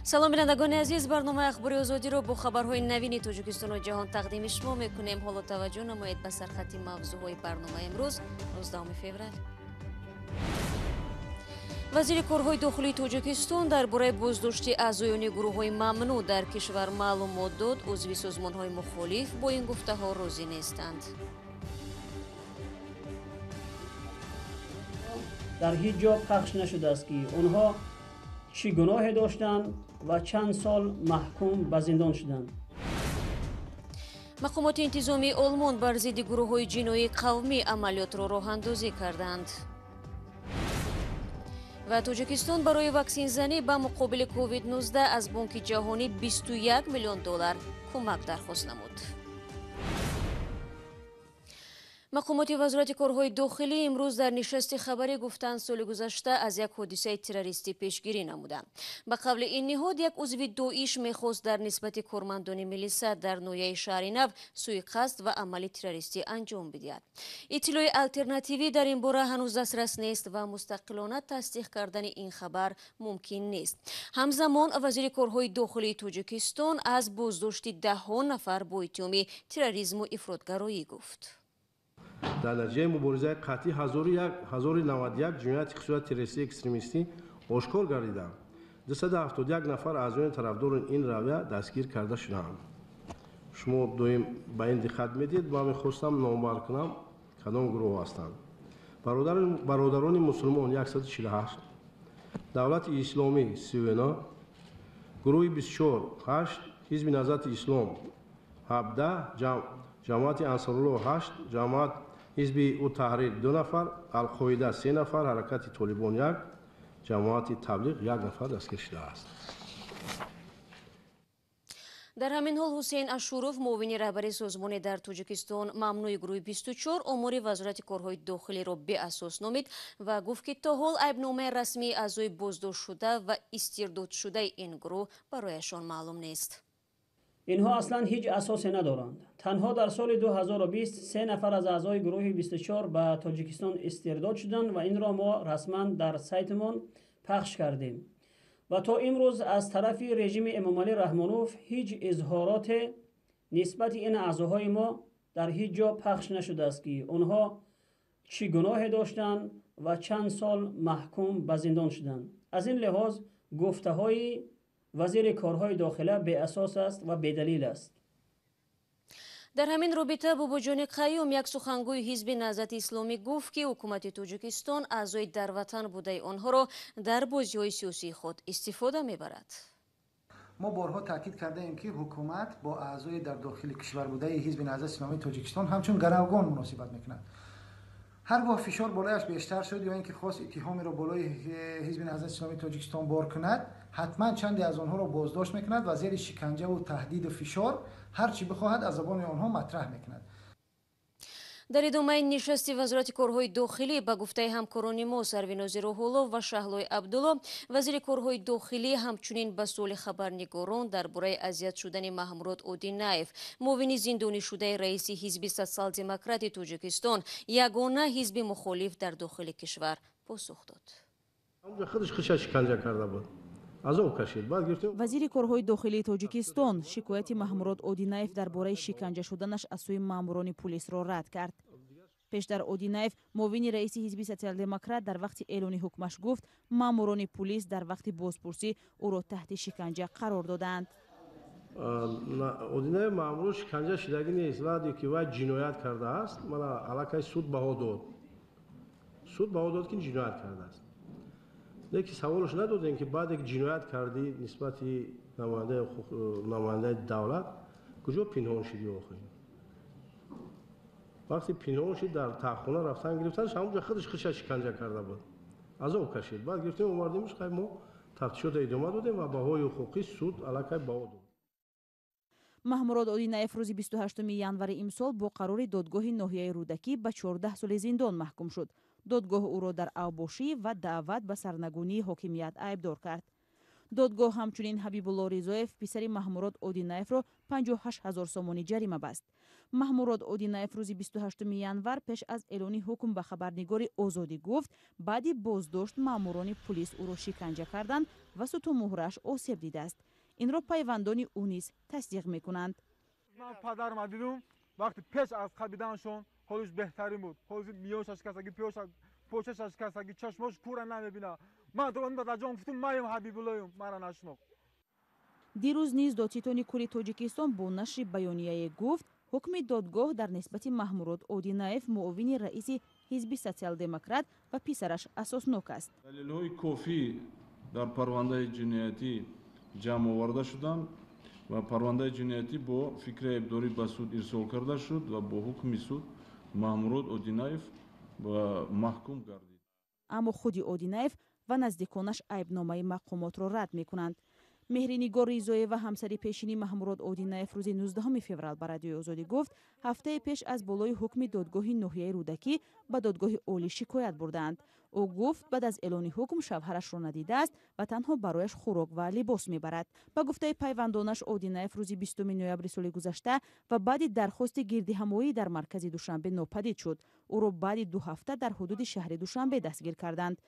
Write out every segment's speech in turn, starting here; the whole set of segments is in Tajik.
Салом, бинандагони азиз. Барномаи Ахбори Озодиро бо хабарҳои навини Тоҷикистону ҷаҳон тақдими шумо мекунем. Ҳоло таваҷҷӯҳ намоед ба сархати мавзӯъҳои барномаи имрӯз, 19 феврал. Вазири корҳои дохилии Тоҷикистон дар бораи боздошти аъзоёни гурӯҳҳои мамнӯъ дар кишвар маълумот дод. Узви созмонҳои мухолиф бо ин гуфтаҳо розӣ нестанд. Дар ҳеҷ ҷо пахш нашудааст, ки онҳо чӣ гуноҳе доштанд ва чанд сол маҳкум ба зиндон шуданд. Мақомоти интизомии Олмон бар зидди гурӯҳҳои ҷиноии қавмӣ амалиётро роҳандозӣ карданд. Ва Тоҷикистон барои ваксинзанӣ ба муқобили COVID-19 аз Бонки ҷаҳонӣ 21 миллион доллар кӯмак дархост намуд. Мақомоти Вазорати корҳои дохилӣ имрӯз дар нишасти хабарӣ гуфтанд, соли гузашта аз як ҳодисаи террористӣ пешгирӣ намуданд. Ба қавли ин ниҳод, як узви Доиш мехост дар нисбати кормандони милиса дар ноҳияи Шаҳри Нав суиқасд ва амали террористӣ анҷом бидиҳад. Иттилои алтернативӣ дар ин бора ҳанӯз дастрас нест ва мустақилона тасдиқ кардани ин хабар мумкин нест. Ҳамзамон вазири корҳои дохилии Тоҷикистон аз боздошти даҳҳо нафар бо иттиҳоми терроризму ифротгароӣ гуфт. Дар натиҷаи муборизаи қатъӣ 1091 ҷинояти хусусияти террористӣ, экстремистӣ ошкор гардиданд. 271 нафар аъзоёни тарафдори ин равия дастгир карда шудаанд. Шумо доим ба ин диққат медиҳед. Ман мехостам номбар кунам, кадом гурӯҳ ҳастанд. Бародарони мусулмон 148, Давлати Исломӣ 39, гурӯҳи 24 8, Ҳизби Наҳзати Ислом 17, Ҷамоати Ансорулло 8, ҷамоат Ҳизби Утаҳрир 2 нафар, Алқоида 3 нафар, Ҳаракати Толибон 1, Ҷамоати Таблиғ 1 нафар дастгир шудааст. Дар ҳамин ҳол Ҳусейн Ашуров, муовини раҳбари созмони дар Тоҷикистон мамнӯи гурӯҳи 24, омори Вазорати корҳои дохилиро беасос номид ва гуфт, ки то ҳол айбномаи расмии аъзои боздоштшуда ва истирдодшудаи ин гурӯҳ барояшон маълум нест. Инҳо аслан ҳеҷ асосе надоранд. Танҳо дар соли 2020 се нафар аз аъзои гурӯҳи 24 ба Тоҷикистон истирдод шуданд ва инро мо расман дар сайтмон пахш кардем. Ва то имрӯз аз тарафи режими Эмомалӣ Раҳмонов ҳеҷ изҳороте нисбати ин аъзоҳои мо дар ҳеҷ ҷо пахш нашудааст, ки онҳо чӣ гуноҳе доштанд ва чанд сол маҳкум ба зиндон шуданд. Аз ин лиҳоз гуфтаҳои вазири корҳои дохила беасос аст ва бедалил аст. Дар ҳамин робита Бобоҷони Қаюм, як сухангӯи Ҳизби Наҳзати Исломӣ, гуфт, ки ҳукумати Тоҷикистон аъзои дар ватан будаи онҳоро дар бозиҳои сиёсии худ истифода мебарад. Мо борҳо таъкид кардаем, ки ҳукумат бо аъзои дар дохили кишвар будаи Ҳизби Наҳзати Исломии Тоҷикистон ҳамчун гаравгон муносибат мекунад. Ҳар гоҳ фишор болояш бештар шуд ё ин ки хост иттиҳомеро болои Ҳизби Наҳзати Исломии Тоҷикистон бор кунад, ҳатман чанде аз онҳоро боздошт мекунад ва зери шиканҷаву таҳдиду фишор ҳар чӣ бихоҳад аз забони онҳо матраҳ мекунад. Дар идомаи нишасти Вазорати корҳои дохилӣ, ба гуфтаи ҳамкорони мо Сарвинози Рӯҳулло ва Шаҳлои Абдулло, вазири корҳои дохилӣ ҳамчунин ба суоли хабарнигорон дар бораи азият шудани Маҳмурод Одинаев, муовини зиндонишудаи раиси Ҳизби Социал-демократи Тоҷикистон, ягона ҳизби мухолиф дар дохили кишвар, посух дод. Худаш худша шиканҷа карда буд. Азоб кашид. Баъд гирифтем. Вазири корҳои дохилии Тоҷикистон шикояти Маҳмурод Одинаев дар бораи шиканҷа шуданаш аз сӯи маъмурони пулисро рад кард. Пештар Одинаев, муовини раиси Ҳизби Социал-демократ, дар вақти эълони ҳукмаш гуфт, маъмурони пулис дар вақти бозпурсӣ ӯро таҳти шиканҷа қарор додаанд. Одинаев маъмур шиканҷа шидагӣ нест. Вақте ки вай ҷиноят кардааст, мана аллакай суд баҳо дод. Суд баҳо дод, ки ҷиноят кардааст. Лекин саволаш надодем, ки баъде ки ҷиноят кардӣ нисбати намояндаи давлат куҷо пинҳон шидӣ охир? Вақте пинҳон шид, дар таҳхона рафтан гирифтанш, ҳамонҷо худаш худша шиканҷа карда буд. Азоб кашид. Баъд гирифтем, овардемш, хай мо тафтишотро идома додем ва баҳои ҳуқуқӣ суд аллакай баҳо дод. Маҳмурод Одинаев рӯзи 28 январи имсол бо қарори додгоҳи ноҳияи Рӯдакӣ ба 14 соли зиндон маҳкум шуд. Додгоҳ ӯро дар авбошӣ ва даъват ба сарнагунии ҳокимият айбдор кард. Додгоҳ ҳамчунин Ҳабибулло Ризоев, писари Маҳмурод Одинаевро 58 ҳазор сомонӣ ҷарима баст. Маҳмурод Одинаев рӯзи 28 январ пеш аз эълони ҳукм ба хабарнигори Озодӣ гуфт, баъди боздошт маъмурони пулис ӯро шиканҷа карданд ва сутунмуҳрааш осеб дидааст. Инро пайвандони ӯ низ тасдиқ мекунанд. Ман падарма дидум, вақти пеш аз қабиданашон ҳолиш беҳтарин буд. Ҳозир миёша шикастагӣ, почаша шикастагӣ, чашмош кӯра намебина. Ман дадаҷон гуфтум, маем Ҳабибуллоем, мара нашинохт. Дирӯз низ додситони кулли Тоҷикистон бо нашри баёнияе гуфт, ҳукми додгоҳ дар нисбати Маҳмурод Одинаев, муовини раиси ҳизби Социал-демократ ва писараш асоснок аст. Далелҳои кофӣ дар парвандаи ҷиноятӣ ҷамъ оварда шуданд ва парвандаи ҷиноятӣ бо фикри айбдорӣ ба суд ирсол карда шуд ва бо ҳукми суд Маҳмурод Одинаев маҳкум гардид. Аммо худи Одинаев ва наздиконаш айбномаи мақомотро рад мекунанд. Меҳринигор Ризоева, ҳамсари пешини Маҳмурод Одинаев, рӯзи 19 феврал ба Радиои Озодӣ гуфт, ҳафтаи пеш аз болои ҳукми додгоҳи ноҳияи Рӯдакӣ ба додгоҳи олӣ шикоят бурдаанд. Ӯ гуфт, баъд аз эълони ҳукм шавҳарашро надидааст ва танҳо барояш хӯрок ва либос мебарад. Ба гуфтаи пайвандонаш, Одинаев рӯзи 20 ноябри соли гузашта ва баъди дархости гирдиҳамоӣ дар маркази Душанбе нопадид шуд. Ӯро баъди 2 ҳафта дар ҳудуди шаҳри Душанбе дастгир карданд.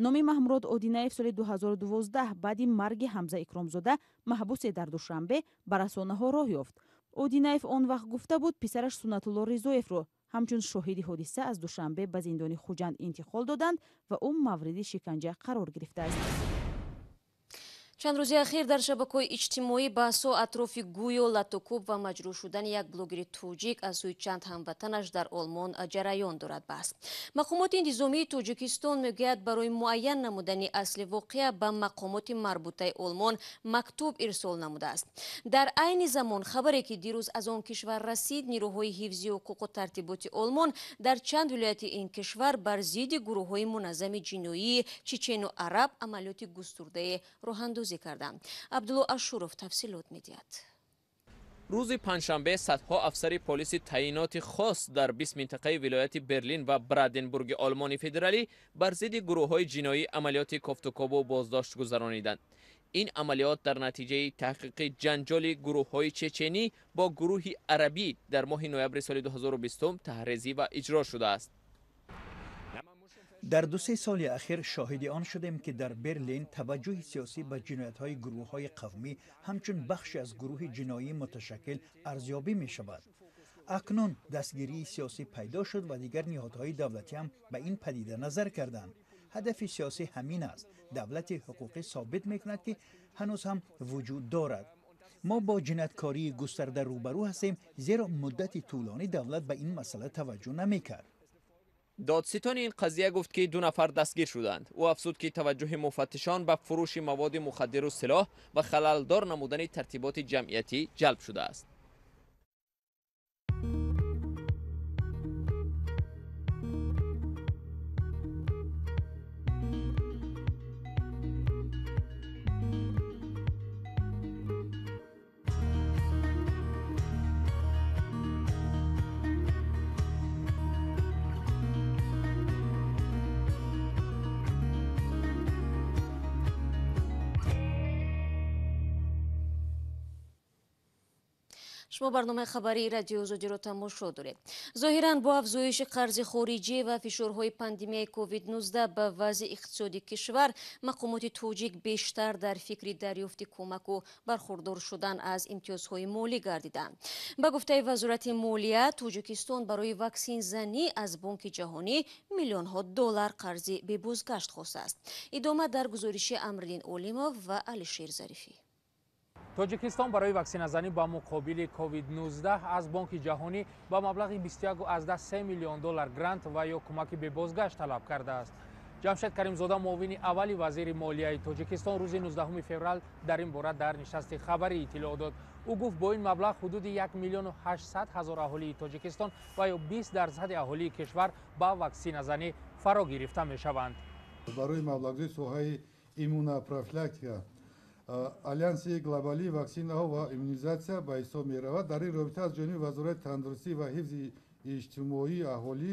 Номи Маҳмурод Одинаев соли 2012 баъди марги Ҳамза Икромзода, маҳбусе дар Душанбе, ба расонаҳо роҳ ёфт. Одинаев он вақт гуфта буд, писараш Суннатулло Ризоевро ҳамчун шоҳиди ҳодиса аз Душанбе ба зиндони Хуҷанд интиқол доданд ва ӯ мавриди шиканҷа қарор гирифтааст. Чанд рӯзи ахир дар шабакаҳои иҷтимоӣ баҳсҳо атрофи гӯё латукӯб ва маҷрӯҳ шудани як блогери тоҷик аз сӯи чанд ҳамватанаш дар Олмон ҷараён дорад баҳс. Мақомоти интизомии Тоҷикистон мегӯяд, барои муайян намудани асли воқеа ба мақомоти марбутаи Олмон мактуб ирсол намудааст. Дар айни замон хабаре ки дирӯз аз он кишвар расид, нирӯҳои ҳифзи ҳуқуқу тартиботи Олмон дар чанд вилояти ин кишвар бар зидди гурӯҳҳои муназзами ҷиноии чечену араб амалиёти густурдае роҳандозӣ карданд. Абдулло Ашуров тафсилот медиҳад. Рӯзи панҷшанбе садҳо афсари полиси таъиноти хос дар 20 минтақаи вилояти Берлин ва Бранденбурги Олмони федералӣ бар зидди гурӯҳҳои ҷиноӣ амалиёти кофтукобу боздошт гузарониданд. Ин амалиёт дар натиҷаи таҳқиқи ҷанҷоли гурӯҳҳои чеченӣ бо гурӯҳи арабӣ дар моҳи ноябри соли 2020 таҳрезӣ ва иҷро шудааст. Дар 2-3 соли ахир шоҳиди он шудем, ки дар Берлин таваҷҷӯҳи сиёсӣ ба ҷиноятҳои гурӯҳҳои қавмӣ ҳамчун бахши аз гурӯҳи ҷиноӣ муташаккил арзёбӣ мешавад. Акнун дастгирии сиёсӣ пайдо шуд ва дигар ниҳодҳои давлатӣ ҳам ба ин падида назар карданд. Ҳадафи сиёсӣ ҳамин аст. Давлати ҳуқуқӣ собит мекунад, ки ҳанӯз ҳам вуҷуд дорад. Мо бо ҷинояткории густарда рӯбарӯ ҳастем, зеро муддати тӯлонӣ давлат ба ин масъала таваҷҷӯҳ намекард. Додситони ин қазия гуфт, ки 2 нафар дастгир шуданд. Ӯ афзуд, ки таваҷҷӯҳи муфаттишон ба фурӯши маводи мухаддиру силоҳ ва халалдор намудани тартиботи ҷамъиятӣ ҷалб шудааст. Шумо барномаи хабарии Радиои Озодиро тамошо доред. Зоҳиран бо афзоиши қарзи хориҷӣ ва фишорҳои пандемияи COVID-19 ба вазъи иқтисоди кишвар, мақомоти тоҷик бештар дар фикри дарёфти кӯмаку бархурдор шудан аз имтиёзҳои молӣ гардиданд. Ба гуфтаи Вазорати молия, Тоҷикистон барои ваксинзанӣ аз Бонки Ҷаҳонӣ миллионҳо доллар қарзи бебозгашт хостааст. Идома дар гузориши Амриддин Олимов ва Алишер Зарифӣ. Тоҷикистон барои ваксиназанӣ ба муқобили COVID-19 аз Бонки Ҷаҳонӣ ба маблағи 21,3 миллион доллар грант ва ё кӯмаки бебозгашт талаб кардааст. Ҷамшед Каримзода, муовини аввали вазири молияи Тоҷикистон, рӯзи 19 феврал дар ин бора дар нишасти хабарӣ иттилоъ дод. Ӯ гуфт, бо ин маблағ ҳудуди 1 800 000 аҳолии Тоҷикистон ва ё 20% аҳолии кишвар ба ваксиназанӣ фаро гирифта мешаванд. Барои маблағгузории соҳаи иммунопрофилактика Алянси глобалии ваксинаҳо ва иммунизатсия ба ҳисоб меравад. Дар ин робита аз ҷониби Вазорати тандурустӣ ва ҳифзи иҷтимоии аҳолӣ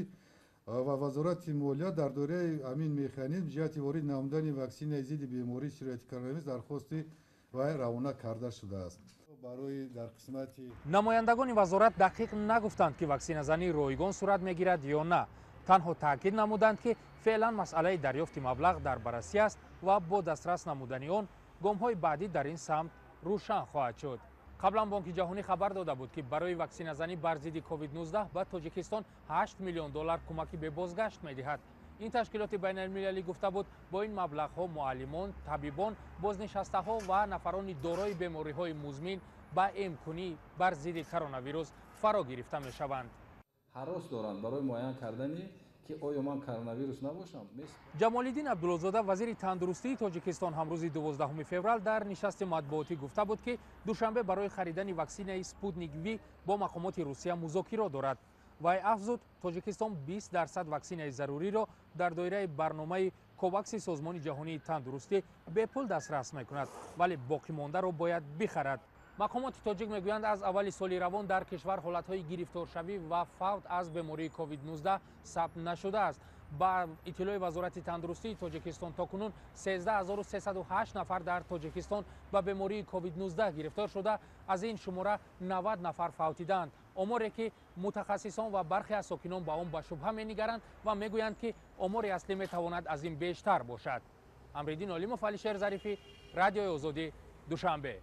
Ва Вазорати молия дар доираи ҳамин механизм ҷиҳати ворид намудани ваксинаи зидди бемории сирояти коронавирус дархости вай равона карда шудааст. Барои дар қисмати намояндагони вазорат дақиқ нагуфтанд, ки ваксиназанӣ ройгон сурат мегирад ё на. Танҳо таъкид намуданд, ки феълан масъалаи дарёфти маблағ дар баррасӣ аст ва бо дастрас намудани он гомҳои баъдӣ дар ин самт рӯшан хоҳад шуд. Қаблан Бонки Ҷаҳонӣ хабар дода буд, ки барои ваксиназанӣ бар зидди COVID-19 ба Тоҷикистон 8 миллион доллар кӯмаки бебозгашт медиҳад. Ин ташкилоти байналмилалӣ гуфта буд, бо ин маблағҳо муаллимон, табибон, бознишастаҳо ва нафарони дорои бемориҳои музмин ба эмкунӣ бар зидди коронавирус фаро гирифта мешаванд. Ҳарос доранд барои муайян кардани ки оё ман коронавирус набошам. Ҷамолиддин Абдуллозода, вазири тандурустии Тоҷикистон, ҳам рӯзи 12 феврал дар нишасти матбуотӣ гуфта буд, ки Душанбе барои харидани ваксинаи Спутник Ви бо мақомоти Русия музокиро дорад. Вай афзуд, Тоҷикистон 20% ваксинаи заруриро дар доираи барномаи Ковакси Созмони Ҷаҳонии Тандурустӣ бепул дастрас мекунад, вале боқимондаро бояд бихарад. Мақомоти тоҷик мегӯянд, аз аввали соли равон дар кишвар ҳолатҳои гирифторшавӣ ва фавт аз бемории COVID-19 сабт нашудааст. Ба иттилои Вазорати тандурустии Тоҷикистон, то кунун 13308 нафар дар Тоҷикистон ба бемории COVID-19 гирифтор шуда, аз ин шумора 90 нафар фавтидаанд. Оморе ки мутахассисон ва бархе аз сокинон ба он ба шубҳа менигаранд ва мегӯянд, ки омори аслӣ метавонад аз ин бештар бошад. Амриддин Олимов, Алишер Зарифӣ, Радиои Озодӣ, Душанбе.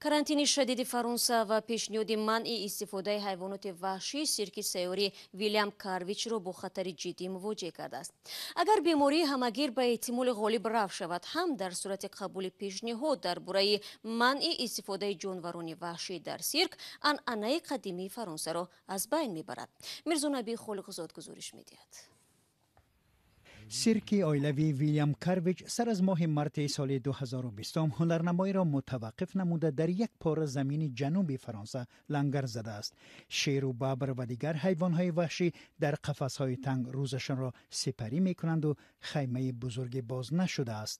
Карантини шадиди Фаронса ва пешниҳоди манъи истифодаи ҳайвоноти ваҳшӣ сирки сайёри Вилям Карвичро бо хатари ҷиддӣ мувоҷеҳ кардааст. Агар бемории ҳамагир ба эҳтимоли ғолиб рафт шавад, ҳам дар сурати қабули пешниҳод дар бораи манъи истифодаи ҷонварони ваҳшӣ дар сирк, анъанаи қадимии Фаронсаро аз байн мебарад. Мирзонаби Холиқзод гузориш медиҳад. Сирки оилавии Вилям Карвич сар аз моҳи марти соли 2020 ҳунарнамоиро мутаваққиф намуда дар як пора замини ҷануби Фаронса лангар задааст. Шеру бабр ва дигар ҳайвонҳои ваҳшӣ дар қафасҳои танг рӯзашонро сипарӣ мекунанду хаймаи бузурге боз нашудааст.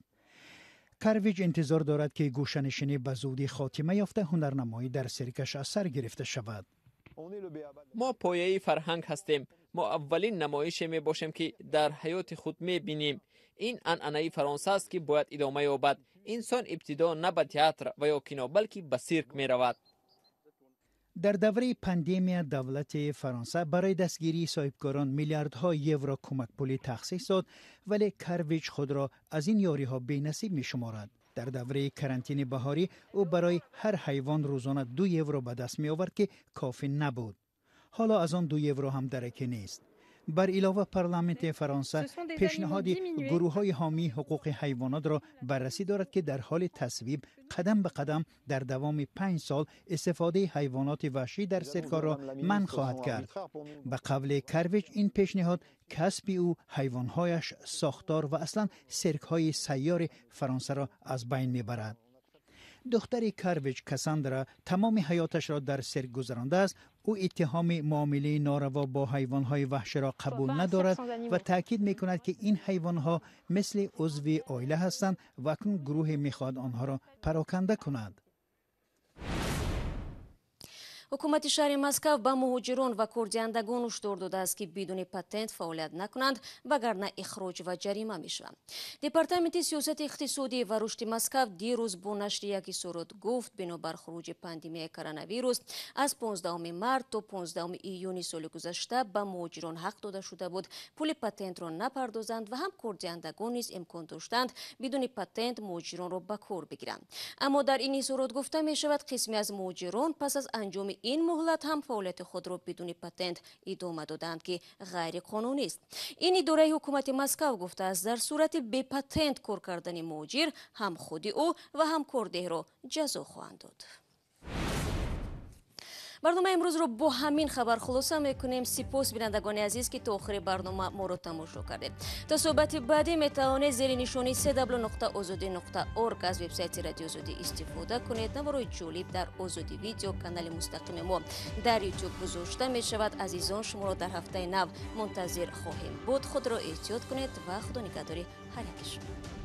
Карвич интизор дорад, ки гӯшанишинӣ ба зудӣ хотима ёфта ҳунарнамоӣ дар сиркаш аз сар гирифта шавад. Мо пояи фарҳанг ҳастем. Мо аввалин намоише мебошем, ки дар ҳаёти худ мебинем. Ин анъанаи Фаронса аст, ки бояд идома ёбад. Инсон ибтидо на ба театр ва ё кино, балки ба сирк меравад. Дар давраи пандемия давлати Фаронса барои дастгирии соҳибкорон миллиардҳо евро кӯмакпулӣ тахсис дод, вале Карвич худро аз ин ёриҳо бенасиб мешуморад. Дар давраи карантини баҳорӣ ӯ барои ҳар ҳайвон рӯзона 2 евро ба даст меовард, ки кофӣ набуд. Ҳоло аз он 2 евро ҳам дараке нест. Бар илова парламенти Фаронса пешниҳоди гурӯҳҳои ҳомии ҳуқуқи ҳайвонотро баррасӣ дорад, ки дар ҳоли тасвиб қадам ба қадам дар давоми 5 сол истифодаи ҳайвоноти ваҳшӣ дар сиркҳоро манъ хоҳад кард. Ба қавли Карвич, ин пешниҳод касби ӯ, ҳайвонҳояш, сохтор ва аслан сиркҳои сайёри Фаронсаро аз байн мебарад. Духтари Карвич, Кассандра, тамоми ҳаёташро дар сирк гузарондааст. Ӯ иттиҳоми муомилаи нораво бо ҳайвонҳои ваҳширо қабул надорад ва таъкид мекунад, ки ин ҳайвонҳо мисли узви оила ҳастанд ва акнун гурӯҳе мехоҳад онҳоро пароканда кунад. Ҳукумати шаҳри Москав ба муҳоҷирон ва кордиҳандагон ҳушдор додааст, ки бидуни патент фаъолият накунанд, вагарна ихроҷ ва ҷарима мешаванд. Департаменти сиёсати иқтисодӣ ва рушди Москав дирӯз бо нашри як изҳорот гуфт, бинобар хуруҷи пандемияи коронавирус аз 15 март то 15 июни соли гузашта ба муҳоҷирон ҳақ дода шуда буд пули патентро напардозанд ва ҳам кордиҳандагон низ имкон доштанд бидуни патент муҳоҷиронро ба кор бигиранд. Аммо дар ин изҳорот гуфта мешавад, қисме аз муҳоҷирон пас аз анҷоми ин муҳлат ҳам фаъолияти худро бидуни патент идома доданд, ки ғайриқонунӣ аст. Ин идораи ҳукумати Москав гуфтааст, дар сурати бепатент кор кардани муҳоҷир ҳам худи ӯ ва ҳам кордеҳро ҷазо хоҳанд дод. Барномаи имрӯзро бо ҳамин хабар хулоса мекунем. Сипос, бинандагони азиз, ки то охири барнома моро тамошо кардед. То суҳбати баъдӣ метавонед зери нишони cw.ozodi.org аз вебсайти Радиои Озодӣ истифода кунед. Наворои ҷолиб дар Озодӣ видео канали мустақими мо дар YouTube гузошта мешавад. Азизон, шуморо дар ҳафтаи нав мунтазир хоҳем буд. Худро эҳтиёт кунед ва худо нигаҳдори ҳар яки шумо.